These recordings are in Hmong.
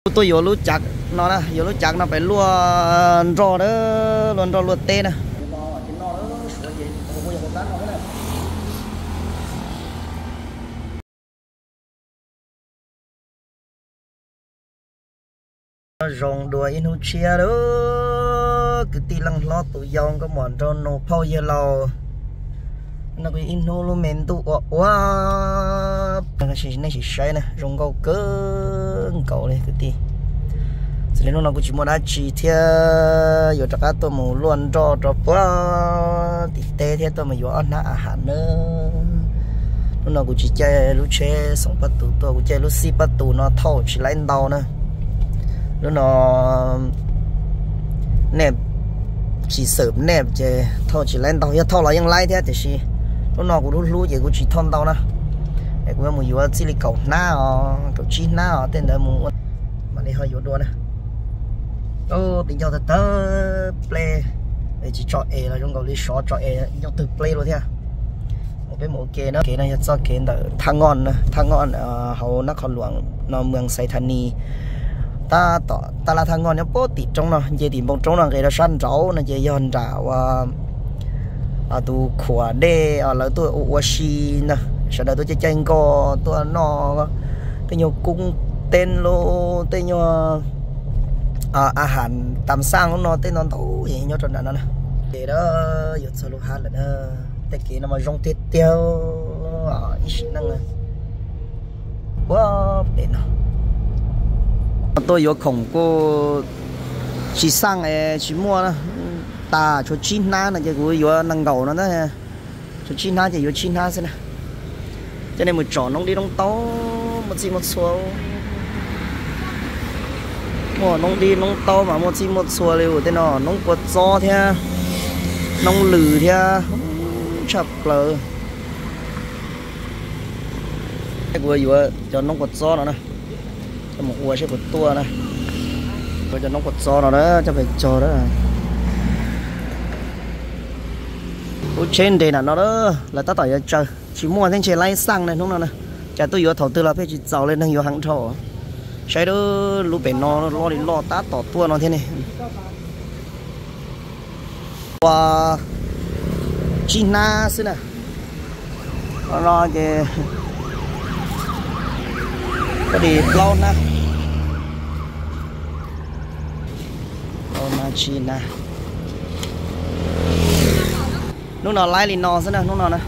Kuv tuaj yuav lub cav no na, yuav lub cav no pem luaj nroj na, luaj nroj luaj teb na. Zoo dua ib hnub tshiab lawm, kwv tij leej hlob tus yau nkauj muam nraug nus phauj yawg laus. No kuj ib hnub lub me ntuj ua ua, nej sim saib na, zoo nkauj kawg nkaus li kwv tij. Txawm li hnub no kuv tsis muaj dab tsi thiab, yuav rov qab tuaj mus luaj nroj rau puag tim teb thiab tuaj mus yuav ob hnab a has na. Hnub no kuv tsis caij lub tsheb xoom pab tus tuaj, kuv caij lub xib pab tus no thauj tsis laib ntau na. Hnub no nej tsis xawm nej ces thauj tsis laib ntau, yog thauj los yeej laib thiab tiam sis hnub no kuv hlub hlub ces kuv tsis thauj ntau na. Es kuv yuav mus yuav txij li kaum hnab os, kaum tsib hnab os, tej ntawd mus ua, mam li ho yuav dua na. Ub, peb ncauj tawg tawg pleb, es tsis tso es los zoo nkaus li sov tso es ncauj tawg pleb lawm thiab. Mus peb mus ua ke na, kev no yog txoj kev ntawm Thaj Ngoj, Thaj Ngoj hauv Nab Qhov Luam no, Muas Xais Thas Nis. Tab tom taj laj Thaj Ngoj nyob puag tim roob no, nce tim npoo roob no nqes rau sab nraud no ces yog nram ua tus khuam dej lawv tuaj ua ua si ntag. Sawv daws tuaj caij caij nkoj tuaj noj tej nyuag koob teeb lub, tej nyuag a has tam xaj lub no, tej no ntau nyob rau nram no na. Ces yuav txog lub hab lawm na, tej kev no mas zoo tiag tiag, ib sim neej ua pem no. Tuaj yuav khoom kuj tsis xaj es tsis muaj na, tas tshuav tsib hnab no ces kuv yuav nees nkaum no ntag. Tshuav tsib hnab ces yuav tsib hnab xwb na. Coj nej mus tsom noob dib noob taub muaj txij muaj txhua. Muaj noob dib noob taub mas muaj txij muaj txhua li ua tej no, noob kua txob thiab noob lws thiab tshaj plaws. Kuv yuav cov noob kua txob no na, coj mus ua seb puas tuaj na. Yuav cov noob kua txob no na, coj pes tsog na. Lub tsheb nres nram no na, lawv tab tom yuav tsaws, tsis muaj thiab ntshe laib xaj na hnub no na. Cas tuaj yuav thaum twg los pheej tsis txaus li, neeg yuav heev dhau. Saib lub pem no loj li loj tab tom tuaj no thiab ne. Ua tsib hnab xwb na. No ces koj di plaub hnab. Plaub hnab tsib hnab. Hnub no laib li no xwb na, hnub no na.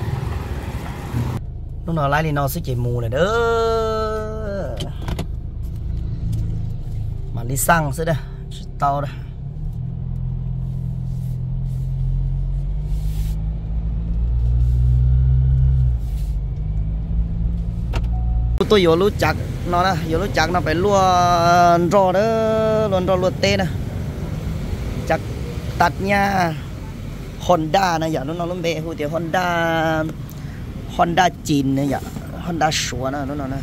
Hnub no laib li no xwb ces mus lawm na. Mam li xaj xwb na, tsis tau na. Kuv tuaj yuav lub cav no na, yuav lub cav no pem luaj nroj na, luaj nroj luaj teb na. Cav tag nyaj Honda na yom, lub no lub npe hu tias Honda, Honda Cin na yom, Honda Suav na lub no na.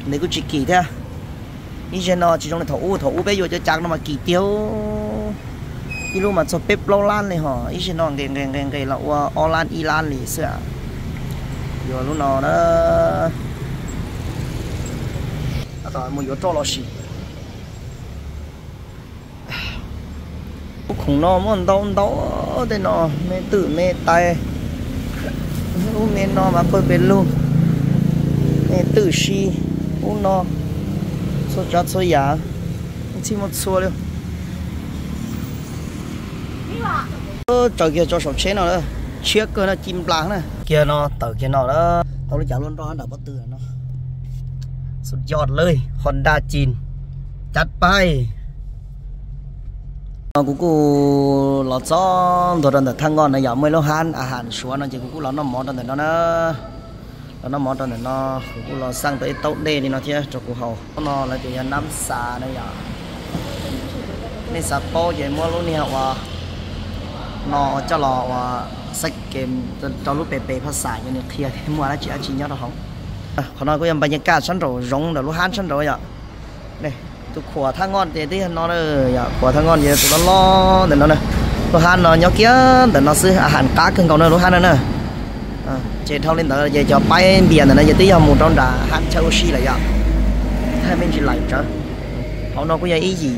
Nws kuj tsis kim thiab. Ib zaug no tsis zoo li thaum ub, thaum ub peb yuav cov cav no mas kim tiag. Ib lub mas txog peb plaub lab li hos, ib zaug no nqes nqes nqes nqes los ua ob lab ib lab li xwb. Yuav lub no na. Tab tom mus yuav roj los sim. Lub khoom no muaj ntau ntau, tej no me twm me tais, ub me no mas pawg pes lug, me twm si, ub no txhua tsav txhua yam, txhij muaj txhua li. Tsaws kiag tso saum tsheb no, tshiab kawg no, ci nplas na. Kiag no tawm kiag no lawm, tau lub cav luaj nroj nram pob tw no. Xub yoj lawm, Honda Cin, cav paib. No kuv kuj los txog ntua rau ntawm Thaj Ngoj na yom, muaj ib lub hab a has Suav no ces kuv kuj los noj mov rau ntawm no na. Los noj mov rau ntawm no, kuv kuj los xaj tau ib taub dej li no thiab rau kuv haus. Hnub no lawv tias yog nab xas na yom. Nej xav paub ces muab lub niag uas no coj los uas xaib kem rau lub pes pes phaj xas ces nws qhia tias muaj dab tsi dab tsi nyob rau hauv. Qhov no kuj yog npa nyas kaj sab nraum zoov ntawm lub hab sab nraud yom. Tus khuam Thaj Ngoj ces twb yog no, khuam Thaj Ngoj ces tus loj loj ntawm no na. Lub hab no nyob kiag ntawm no xwb, a has qab kawg nkaus na lub hab no na. Ces dhau li ntawd ces cov paib npias ntawm no ces twb yog mus rau nram hab chaw ua si lawm yom. Haj me ntsis laim tsawv. Hauv no kuj yog ib yim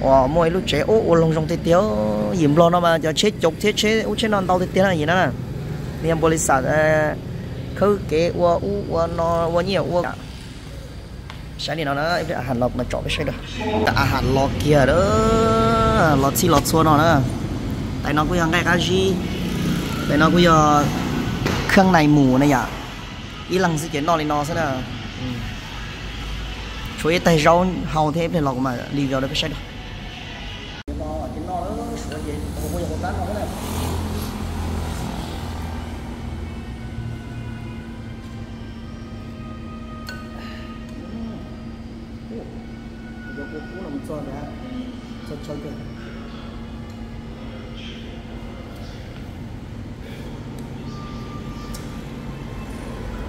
uas muaj ib lub tsev ub ua loog zoo tiag tiag. Yim Nplog no mas cov tsheb coob thiab tsheb ub tsheb no ntau tiag tiag na yim na. Yog npau li xam khawb kev ua ub ua no ua nyiaj ua. Saib li no na, ib pliag a has los mas tsom peb saib da. A has los kiag da, los txhij los txhua no na. Tais no kuj yog nqaij qab zib, tais no kuj yog kheej nais mus na yom. Ib leeg xwb ces noj li no xwb na. Tshuav ib taig zaub hau thiab, ib pliag los kuv mam li rau peb saib da.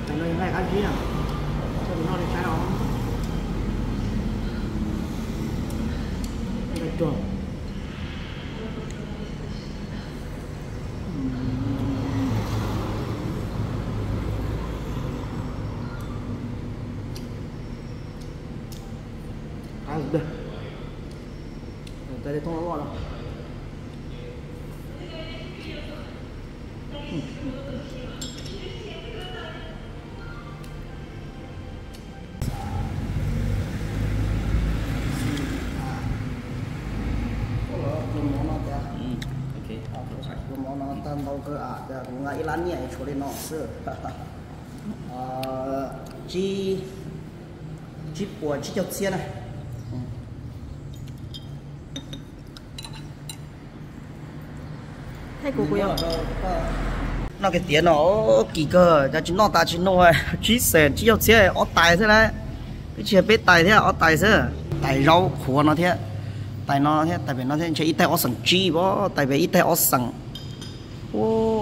Tais no yog nqaij qab zib na, tso tus noj li saib os. Nqaij ruag. Qab tiag. Tais li thooj loj loj no. Tus mov no tias, tus mov no tag ntau kawg tias kuv nqa ib lab nyiaj tshuav li no xwb. Tsib, tsib puas tsib caug txhiab na. Noj kiag tiav no, kim kawg, cov tsis noj tas tsis nug, tsib xees tsib caug txhiab ob tais xwb na. Twb tsis yog peb tais thiab, ob tais xwb. Tais zaub qhuav no thiab, tais no thiab, tais pem no thiab, ntshe ib taig ob xees tsib, tais pem ib taig ob xees.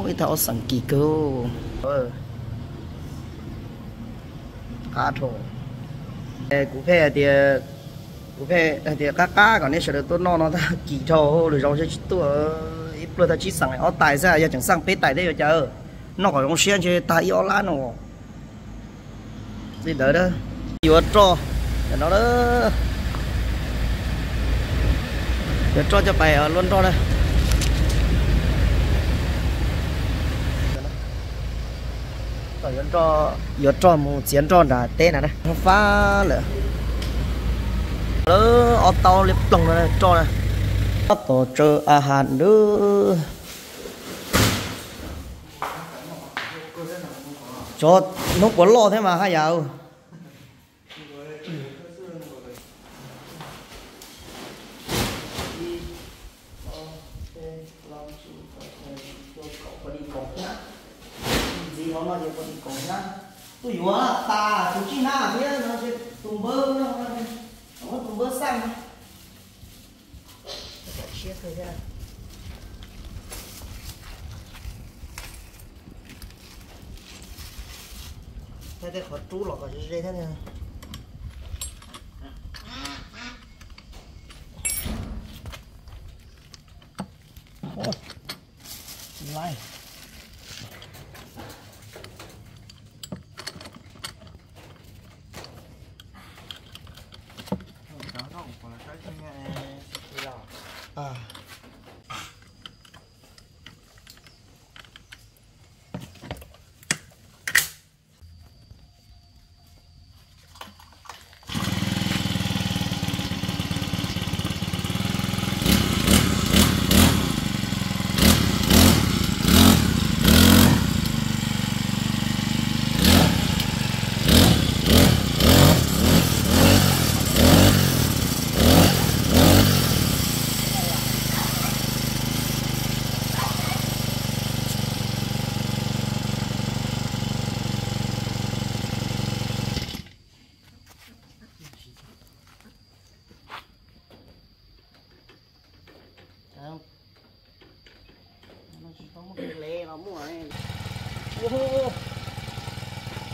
Ib taig ob xees kim kawg. Qab dhau. Kuv pheej hais tias, kuv pheej hais tias qab qab kom nej sawv daws tuaj noj no tab kim dhau, lwm zaus ntshe tsis tuaj. Ib pluag tag tsib xees ob tais xwb, yog tseem xaj peb tais thiab yuav cas. Noj kom zoo siab ntshe tag ib ob lab no. Li ntawd, yuav roj, no, yuav roj coj pais luaj nroj na. Yuav roj mus txiav nroj nram teb na, fab lawm. Lawv ob tau li ploog no roj na. Tab tom tsaws a has nws. Cov hnub puas loj thiab mas haj yam. Ntxiv hauv no ces ua li kaum hnab. Tuaj yuav tas tus tsib hnab thiab no, tus npawb no, muab tus npawb xaj. Thaij tej qhov rub los kom ze ze thiab. Laij.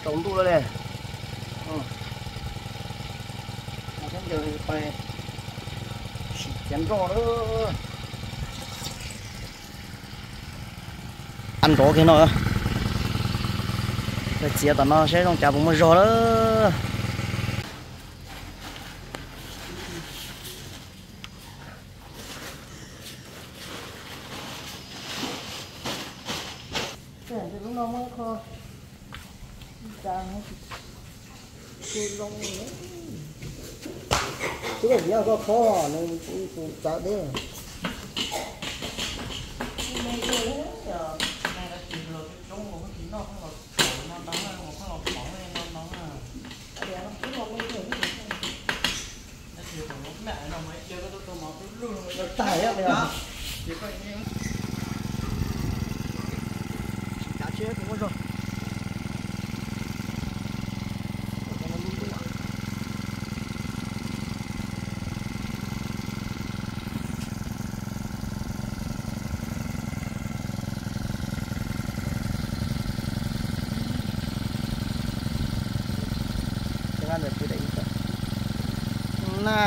Tsaus ntuj lawm ne. Sim txiav nroj lawm. Nrov kiag no. Txiav tom no saib zoo cas puas muaj zog lawm. Twb yog koj khob nws tus txawv deb. Na.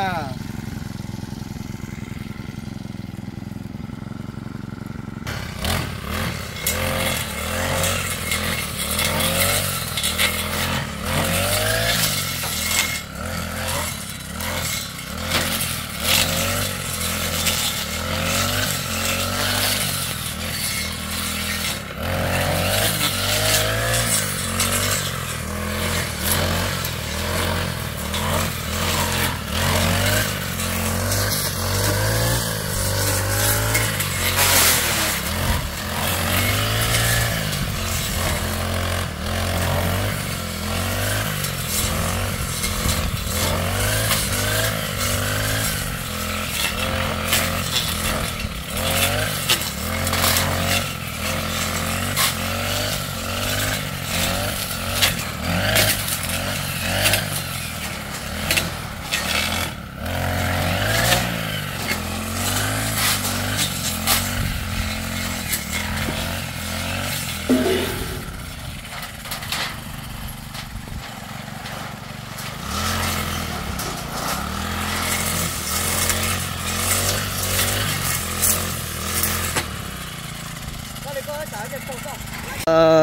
Tom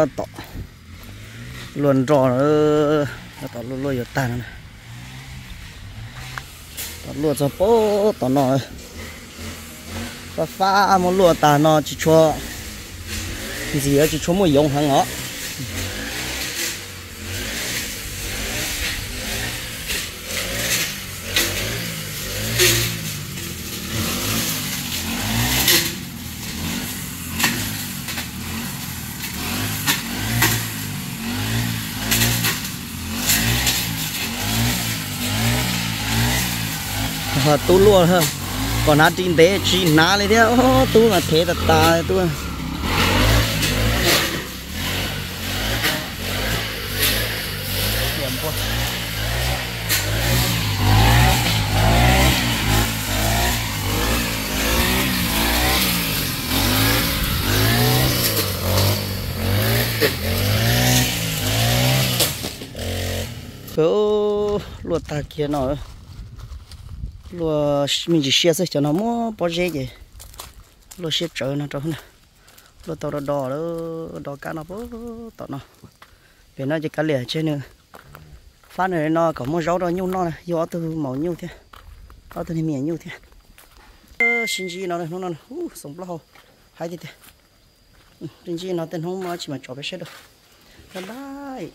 luaj nroj, tom luaj luaj yuav tag no. Tom luaj txog pab tom no. Fab fab muab luaj tag no tsis tshua ntxim, tsis tshua muaj yoov heev os. Tub luaj, kom hnav ris ntev tsis hnav li thiab, tub mas thev tas tas tub. Luaj tag kiag no, luaj me ntsis siab xwb, cov no muab pob zeb ces luaj siab tsawv no rau na. Luaj tau do do lawm, do kab no pab tom no. Pem no ces kav liam tseg nws, fab nws no kom muaj zaub rau nyuj noj na, yug ob tug maum nyuj thiab, ob tug niag me nyuam nyuj thiab. Sib ntsib no hnub no, xoom plaub hau, haib tiag tiag. Sib ntsib no tej hnub muaj dab tsi mas tso peb saib dua. Bye bye.